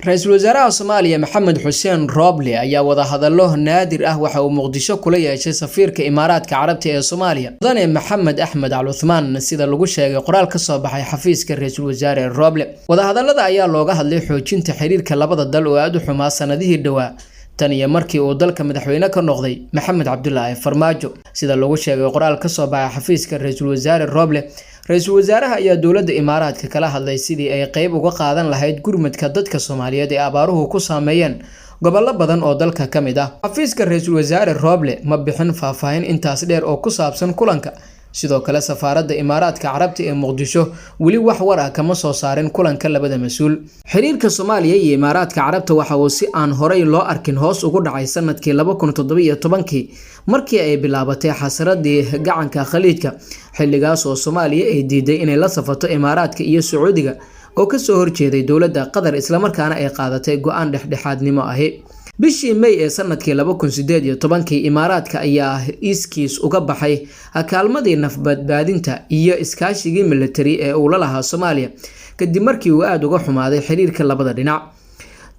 Ra-iisul wasaaraha Soomaaliya Maxamed Xuseen Rooble ayaa wadahadallo naadir ah waxa uu Muqdisho kula yeeshay safiirka Imaaraadka Carabta ee Soomaaliya, Mudane Maxamed Axmed Al Cuthmaan, sida lagu sheegay qoraal ka soo baxay xafiiska ra-iisul wasaare Rooble. Wadahadallada ayaa looga hadlay xoojinta xiriirka labada dal oo aada u xumaa sanadihii dhowaa, tan iyo markii uu dalka madaxweyne ka noqday Maxamed Cabdulaahi Farmaajo. Sida lagu sheegay qoraal ka soo baxay xafiiska ra-iisul wasaare Rooble, ra-iisul wasaaraha ayaa dowladda Imaaraadka kala hadlay sidii ay qeyb uga qaadan lahayd gurmadka dadka Soomaaliyeed ee abaaruhu ku saameeyeen gobollo badan oo dalka ka mid ah. Xafiiska ra-iisul wasaare Rooble ma bixin faahfaahin intaas dheer oo ku saabsan kulanka. Sidoo kale, safaaradda Imaaraadka Carabta ee Muqdisho weli wax war ah kama soo saarin kulanka labada mas-uul. Xiriirka Soomaaliya iyo Imaaraadka Carabta waxa uu si aan horey loo arkin hoos ugu dhacay sanadkii 2017-kii, markii ay bilaabatay xasradii gacanka Khaliijka, xilligaas oo Soomaaliya ay diiday inay la safato Imaaraadka iyo Sacuudiga oo kasoo horjeeday dowladda Qatar, islamarkaana ay qaadatay go-aan dhexdhexaadnimo ahi. Bishii May ee sanadkii 2018-kii, Imaaraadka ayaa iskiis uga baxay kaalmadii nafbadbaadinta iyo iskaashigii militari ee uu la lahaa Soomaaliya, kadib markii uu aada uga xumaaday xiriirka labada dhinac.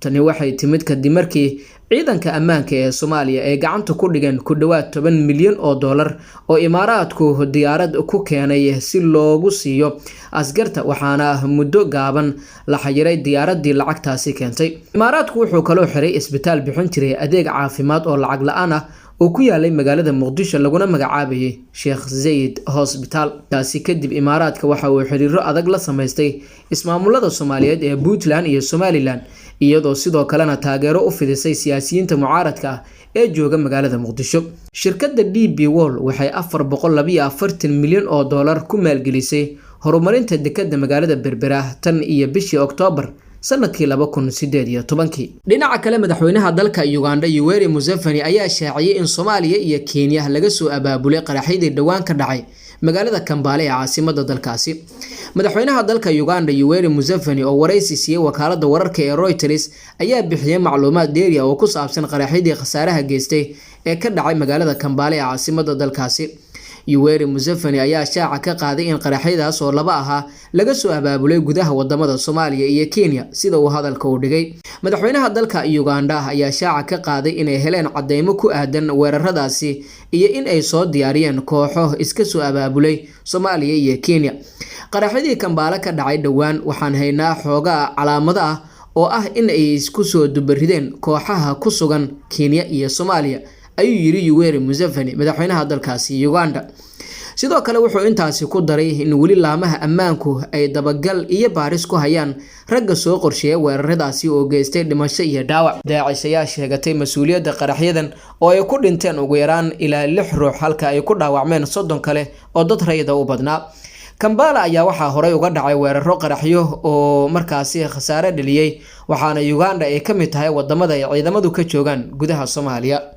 Tani waxay timid kadib markii ciidanka ammaanka ee Soomaaliya ay gacanta ku dhigeen ku dhowaad 10 milyan oo dollar oo Imaaraadku diyaarad ku keenay si loogu siiyo askarta, waxaana muddo gaaban la xayiray diyaaradii lacagtaasi keentay. Imaaraadku wuxuu kaloo xiray isbitaal bixin jiray adeeg caafimaad oo lacag la-aan ah oo ku yaalay magaalada Muqdisho, laguna magacaabayay Sheekh Zayid Hosbitaal. Taasi kadib, Imaaraadka waxa uu xiriiro adag la sameystay ismaamulada Soomaaliyeed ee Puntland iyo Somaliland, iyadoo sidoo kalena taageero u fidisay siyaasiyiinta mucaaradka ah ee jooga magaalada Muqdisho. Shirkadda DP World waxay 442 milyan oo dollar ku maalgelisay horumarinta dekadda magaalada Berbera tan iyo bishii Oktoobar sanadkii 2018-kii. Dhinaca kale, madaxweynaha dalka Uganda Yoweri Museveni ayaa shaaciyey in Soomaaliya iyo Kenya laga soo abaabulay qaraxyadii dhowaan ka dhacay magaalada Kambaale ee caasimada dalkaasi. Madaxweynaha dalka Uganda Yoweri Museveni oo waraysi siiyey wakaalada wararka ee Reuters ayaa bixiyey macluumaad dheeri ah oo ku saabsan qaraxyadii khasaaraha geystay ee ka dhacay magaalada Kambaale ee caasimada dalkaasi. Yoweri Museveni ayaa shaaca ka qaaday in qaraxyadaas oo laba ahaa laga soo abaabulay gudaha wadamada Soomaaliya iyo Kenya, sida uu hadalka u dhigay. Madaxweynaha dalka Uganda ayaa shaaca ka qaaday inay heleen cadeymo ku aadan weeraradaasi iyo in ay soo diyaariyeen kooxo iska soo abaabulay Soomaaliya iyo Kenya. "Qaraxyadii Kambaale ka dhacay dhowaan, waxaan haynaa xoogaa calaamado ah oo ah in ay isku soo dubarideen kooxaha ku sugan Kenya iyo Soomaaliya," ayuu yiri Yoweri Museveni, madaxweynaha dalkaasi Uganda. Sidoo kale, wuxuu intaasi ku daray in weli laamaha ammaanku ay dabagal iyo baaris ku hayaan ragga soo qorsheeya weeraradaasi oo geystay dhimasho iyo dhaawac. Daacish ayaa sheegatay mas-uuliyadda qaraxyadan oo ay ku dhinteen ugu yaraan ilaa lix ruux, halka ay ku dhaawacmeen 30 kale oo dad rayida u badnaa. Kambala ayaa waxaa horey uga dhacay weeraro qaraxyo oo markaasi khasaare dhaliyey, waxaana Uganda ay ka mid tahay wadamada ay ciidamadu ka joogaan gudaha Soomaaliya.